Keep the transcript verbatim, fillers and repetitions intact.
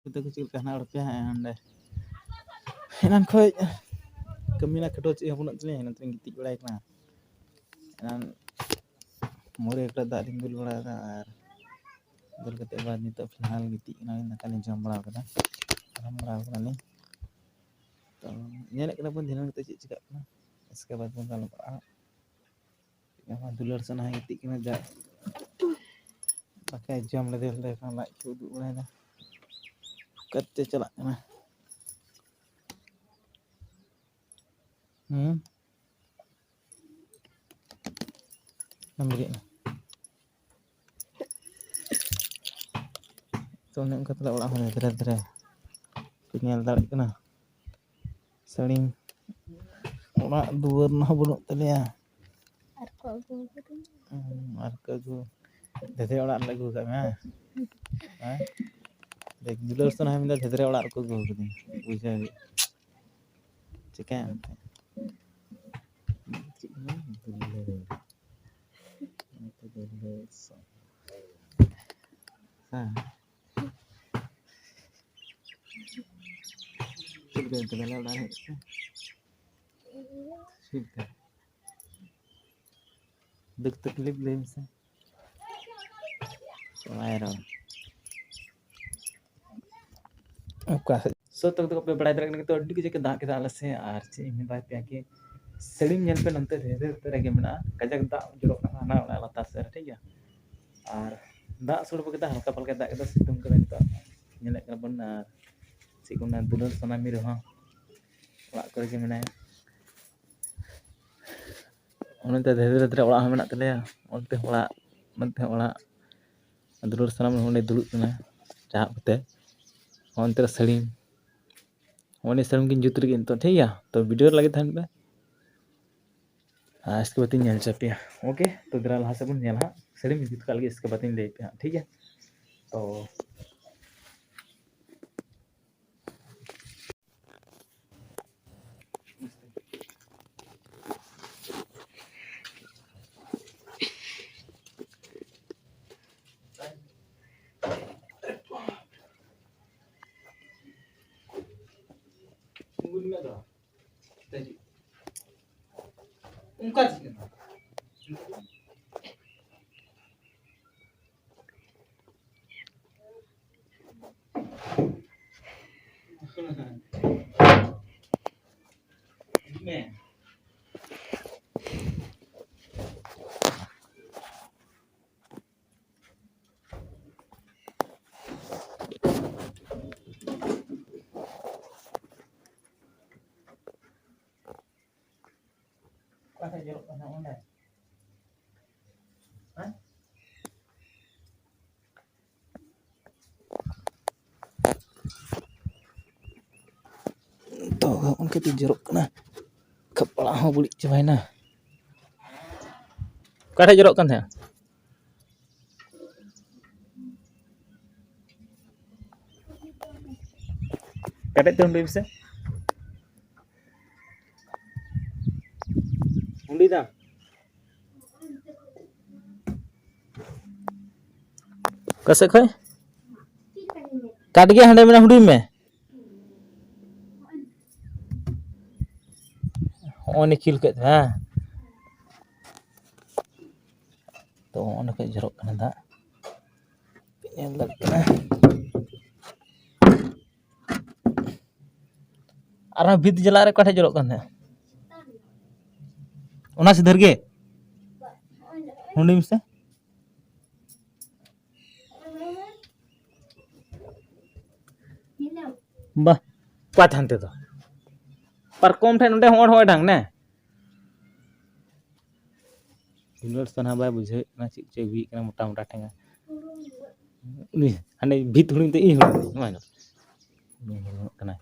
ᱠᱚ ᱪᱮᱫ ᱞᱮᱠᱟ ᱦᱮᱱᱟᱜ ᱵᱟᱲᱟ ᱯᱮᱭᱟ ᱦᱟᱸᱜ ᱱᱚᱰᱮ? ᱮᱱᱟᱱ ᱠᱷᱚᱡ ᱠᱟᱹᱢᱤ ᱨᱮᱱᱟᱜ ᱠᱷᱟᱴᱣᱟᱹ ᱪᱮᱫ ᱦᱚᱸ ᱵᱟᱹᱱᱩᱜ ᱛᱤᱧᱟᱹ, ᱮᱱᱟᱱ ᱛᱤᱧ ᱜᱤᱛᱤᱡ ᱵᱟᱲᱟᱭ ᱠᱟᱱᱟ᱾ ᱮᱱᱟᱱ ᱢᱚᱨᱮ ᱟᱠᱷᱲᱟ ᱫᱟᱜ ᱞᱤᱧ ᱫᱩᱞ ᱵᱟᱲᱟ ᱠᱟᱫᱟ, ᱟᱨ ᱫᱩᱞ ᱠᱟᱛᱮ ᱵᱟᱫ ᱱᱤᱛᱚᱜ ᱯᱷᱤᱞᱦᱟᱞ ᱜᱤᱛᱤᱡ ᱠᱟᱱᱟᱞᱤᱧ, ᱫᱟᱠᱟ ᱞᱤᱧ ᱡᱚᱢ ᱵᱟᱲᱟ ᱠᱟᱫᱟ, ᱟᱨᱟᱢ ᱵᱟᱲᱟ ᱠᱟᱱᱟᱞᱤᱧ᱾ ᱛᱚ ᱧᱮᱞᱮᱫ ᱠᱟᱱᱟ ᱵᱚᱱ ᱫᱷᱤᱱᱟᱹᱝ ᱠᱟᱛᱮ ᱪᱮᱫ ᱪᱤᱠᱟᱹᱜ ᱠᱟᱱᱟ, ᱤᱥᱠᱮ ᱵᱟᱫ ᱵᱚᱱ ᱜᱟᱞᱢᱟᱨᱟᱜᱼᱟ᱾ ᱫᱩᱞᱟᱹᱲ ᱥᱟᱱᱟ ᱜᱤᱛᱤᱡ ᱠᱟᱱᱟ, ᱡᱟ ᱫᱟᱠᱟᱭ ᱡᱚᱢ ᱞᱮᱫᱮ ᱞᱮᱫᱮ ᱠᱷᱟᱱ ᱞᱟᱡ ᱠᱚ ᱩᱫᱩᱜ ᱵᱟᱲᱟᱭᱮᱫᱟ᱾ ᱚᱠᱟᱛᱮ ᱪᱟᱞᱟᱜ ᱠᱟᱱᱟ? ᱦᱩᱸ? ᱵᱟᱢ ᱵᱮᱨᱮᱫ ᱮᱱᱟ? ᱛᱚ ᱚᱱᱮ ᱚᱱᱠᱟ ᱛᱟᱞᱮ ᱚᱲᱟᱜ ᱦᱚᱸ ᱫᱷᱤᱨᱮ ᱫᱷᱤᱨᱮ ᱯᱮ ᱧᱮᱞ ᱫᱟᱲᱮᱭᱟᱜ ᱠᱟᱱᱟ᱾ ᱥᱟᱹᱲᱤᱢ, ᱚᱲᱟᱜ ᱫᱩᱣᱟᱹᱨ ᱦᱚᱸ ᱵᱟᱹᱱᱩᱜ ᱛᱟᱞᱮᱭᱟ᱾ ᱟᱨ ᱠᱚ ᱟᱹᱜᱩ ᱟᱠᱟᱫᱤᱧᱟ᱾ ᱦᱩᱸ, ᱟᱨ ᱠᱚ ᱟᱹᱜᱩ, ᱫᱷᱮᱫᱮ ᱚᱲᱟᱜ ᱨᱮᱞᱮ ᱟᱹᱜᱩ ᱟᱠᱟᱫ ᱢᱮᱭᱟ᱾ ᱦᱮᱸ? ᱫᱮᱠ, ᱫᱩᱞᱟᱹᱲ ᱥᱟᱱᱟ ᱢᱮᱱᱫᱟ, ᱫᱷᱮᱫᱮ ᱚᱲᱟᱜ ᱨᱮᱠᱚ ᱟᱹᱜᱩ ᱟᱠᱟᱫᱤᱧᱟ᱾ ᱵᱩᱡᱷᱟᱹᱣ ᱦᱩᱭᱩᱜ᱾ ᱪᱤᱠᱟᱹᱭᱟᱢ ᱮᱱᱛᱮ? ᱪᱮᱫ ᱦᱚᱸ ᱵᱟᱝ, ᱫᱩᱞᱟᱹᱲ᱾ ᱚᱱᱟᱛᱮ ᱫᱩᱞᱟᱹᱲ ᱥᱟᱱᱟ᱾ ᱦᱮᱸ᱾ ᱪᱮᱫ ᱞᱮᱠᱟ ᱮᱱᱛᱮ ᱵᱟᱞᱮ ᱚᱲᱟᱜ ᱨᱮ ᱦᱮᱡ ᱠᱟᱛᱮ? ᱪᱮᱫ ᱞᱮᱠᱟ? ᱫᱩᱠ ᱛᱟᱠᱞᱤᱯ ᱞᱟᱹᱭ ᱢᱮᱥᱮ᱾ ᱵᱟᱭ ᱨᱚᱲ᱾ ᱚᱠᱟ ᱥᱮᱫ? ᱥᱚᱛ ᱛᱚ ᱯᱮ ᱵᱟᱲᱟᱭ ᱫᱟᱲᱮᱭᱟᱜ ᱠᱟᱱᱟ, ᱱᱤᱛᱚᱜ ᱟᱹᱰᱤ ᱠᱟᱡᱟᱠ ᱮ ᱫᱟᱜ ᱠᱮᱫᱟ ᱟᱞᱮ ᱥᱮᱫ᱾ ᱟᱨ ᱪᱮᱫ ᱤᱧ ᱢᱮᱛᱟ ᱯᱮᱭᱟ ᱠᱤ, ᱥᱟᱹᱲᱤᱢ ᱧᱮᱞ ᱯᱮ, ᱱᱚᱱᱛᱮ ᱫᱷᱤᱨᱮ ᱫᱷᱤᱨᱮ ᱨᱮᱜᱮ ᱢᱮᱱᱟᱜᱼᱟ, ᱠᱟᱡᱟᱠ ᱫᱟᱜ ᱡᱚᱨᱚᱜ ᱠᱟᱱᱟ ᱦᱟᱱᱟ ᱚᱲᱟᱜ ᱞᱟᱛᱟᱨ ᱥᱮᱫ ᱨᱮ, ᱴᱷᱤᱠ ᱜᱮᱭᱟ᱾ ᱟᱨ ᱫᱟᱜ ᱥᱩᱲ ᱠᱮᱫᱟ, ᱦᱟᱞᱠᱟ ᱯᱟᱞᱠᱟ ᱫᱟᱜ ᱠᱮᱫᱟ, ᱥᱤᱛᱩᱝ ᱠᱮᱫᱟ᱾ ᱱᱤᱛᱚᱜ ᱧᱮᱞᱮᱫ ᱠᱟᱱᱟ ᱵᱚᱱ, ᱟᱨ ᱪᱮᱫ ᱠᱚ ᱢᱮᱱᱟ, ᱫᱩᱞᱟᱹᱲ ᱥᱟᱱᱟᱢᱤ ᱨᱮᱦᱚᱸ ᱚᱲᱟᱜ ᱠᱚᱨᱮ ᱜᱮ ᱢᱮᱱᱟᱭᱟ᱾ ᱚᱱᱟᱛᱮ ᱫᱷᱤᱨᱮ ᱫᱷᱤᱨᱮ ᱚᱲᱟᱜ ᱦᱚᱸ ᱢᱮᱱᱟᱜ ᱛᱟᱞᱮᱭᱟ, ᱚᱱᱛᱮ ᱚᱲᱟᱜ, ᱱᱚᱛᱮ ᱚᱲᱟᱜ᱾ ᱫᱩᱞᱟᱹᱲ ᱥᱟᱱᱟᱢ ᱚᱸᱰᱮ ᱫᱩᱲᱩᱵ ᱠᱟᱱᱟ ᱪᱟᱦᱟᱵ ᱠᱟᱛᱮ, ᱚᱱᱛᱮ ᱨᱮ ᱥᱟᱹᱲᱤᱢ, ᱚᱸᱰᱮ ᱥᱟᱹᱲᱤᱢ ᱠᱤᱱ ᱡᱩᱛ ᱞᱟᱹᱜᱤᱫ ᱱᱤᱛᱚᱜ, ᱴᱷᱤᱠ ᱜᱮᱭᱟ᱾ ᱛᱚ ᱵᱷᱤᱰᱤᱭᱳ ᱨᱮ ᱞᱟᱜᱮ ᱛᱟᱦᱮᱱ ᱯᱮ, ᱟᱨ ᱤᱥᱠᱮ ᱵᱟᱫ ᱤᱧ ᱧᱮᱞ ᱦᱚᱪᱚ ᱯᱮᱭᱟ᱾ ᱳᱠᱮ, ᱛᱚ ᱫᱮᱞᱟ ᱞᱟᱦᱟ ᱥᱮᱫ ᱵᱚᱱ ᱧᱮᱞᱟ ᱦᱟᱸᱜ, ᱥᱟᱹᱲᱤᱢ ᱡᱩᱛ ᱠᱟᱜ ᱞᱟᱹᱜᱤᱫ, ᱤᱥᱠᱮ ᱵᱟᱫ ᱤᱧ ᱞᱟᱹᱭ ᱯᱮᱭᱟ ᱦᱟᱸᱜ, ᱴᱷᱤᱠ ᱜᱮᱭᱟ᱾ ᱛᱚ ᱚᱱᱠᱟ ᱪᱤᱠᱟᱹ? ᱦᱤᱡᱩᱜ ᱢᱮ᱾ ᱚᱠᱟ ᱴᱷᱮᱡ ᱡᱚᱨᱚᱜ ᱠᱟᱱᱟ ᱚᱸᱰᱮ? ᱦᱮᱸ? ᱛᱚ, ᱚᱱᱠᱟ ᱛᱮ ᱡᱚᱨᱚᱜ ᱠᱟᱱᱟ᱾ ᱠᱷᱟᱯᱲᱟ ᱦᱚᱸ ᱵᱟᱹᱲᱤᱡ ᱪᱟᱵᱟᱭᱮᱱᱟ᱾ ᱚᱠᱟ ᱴᱷᱮᱡ ᱡᱚᱨᱚᱜ ᱠᱟᱱ ᱛᱟᱦᱮᱸᱜᱼᱟ? ᱠᱟᱹᱴᱤᱡ ᱛᱮ ᱦᱩᱰᱤᱧ ᱢᱮᱥᱮ᱾ ᱦᱩᱰᱤᱧ ᱫᱟ᱾ ᱚᱠᱟ ᱥᱮᱫ ᱠᱷᱚᱡ? ᱠᱟᱴ ᱜᱮ ᱦᱟᱸᱰᱮ ᱢᱮᱱᱟᱜᱼᱟ, ᱦᱩᱰᱤᱧ ᱢᱮ᱾ ᱦᱚᱸᱜᱼᱚᱭ ᱱᱤᱠᱤᱞ ᱠᱮᱫ ᱛᱟᱭᱟ᱾ ᱛᱚ, ᱚᱸᱰᱮ ᱠᱷᱚᱡ ᱡᱚᱨᱚᱜ ᱠᱟᱱᱟ ᱫᱟᱜ᱾ ᱯᱮ ᱧᱮᱞ ᱫᱟᱲᱮᱭᱟᱜ ᱠᱟᱱᱟ᱾ ᱟᱨᱦᱚᱸ ᱵᱷᱤᱛ ᱡᱟᱞᱟᱜ ᱨᱮ ᱚᱠᱟ ᱴᱷᱮᱡ ᱡᱚᱨᱚᱜ ᱠᱟᱱ ᱛᱟᱦᱮᱸᱫ? ᱚᱱᱟ ᱥᱤᱫᱷᱟᱹ ᱨᱮᱜᱮ? ᱦᱩᱰᱤᱧ ᱢᱮᱥᱮ᱾ ᱵᱟ, ᱚᱠᱟ ᱛᱟᱦᱮᱱ ᱛᱮᱫᱚ? ᱯᱟᱨᱠᱚᱢ ᱴᱷᱮᱱ ᱱᱚᱸᱰᱮ ᱦᱚᱸᱜᱼᱚᱭ ᱦᱚᱸᱜᱼᱚᱭ ᱰᱟᱝ ᱱᱮ᱾ ᱫᱩᱞᱟᱹᱲ ᱥᱟᱱᱟ ᱵᱟᱭ ᱵᱩᱡᱷᱟᱹᱣᱮᱫ ᱠᱟᱱᱟ, ᱪᱮᱫ ᱪᱚᱭ ᱟᱹᱜᱩᱭᱮᱫ ᱠᱟᱱᱟ ᱢᱚᱴᱟ ᱢᱚᱴᱟ ᱴᱷᱮᱸᱜᱟ᱾ ᱩᱱᱤ ᱦᱟᱱᱮ ᱵᱷᱤᱛ ᱦᱩᱲᱩᱝ ᱛᱮ ᱤᱧ ᱦᱩᱲᱩᱝ ᱤᱧ, ᱦᱩᱲᱩᱝ ᱠᱟᱱᱟᱭ᱾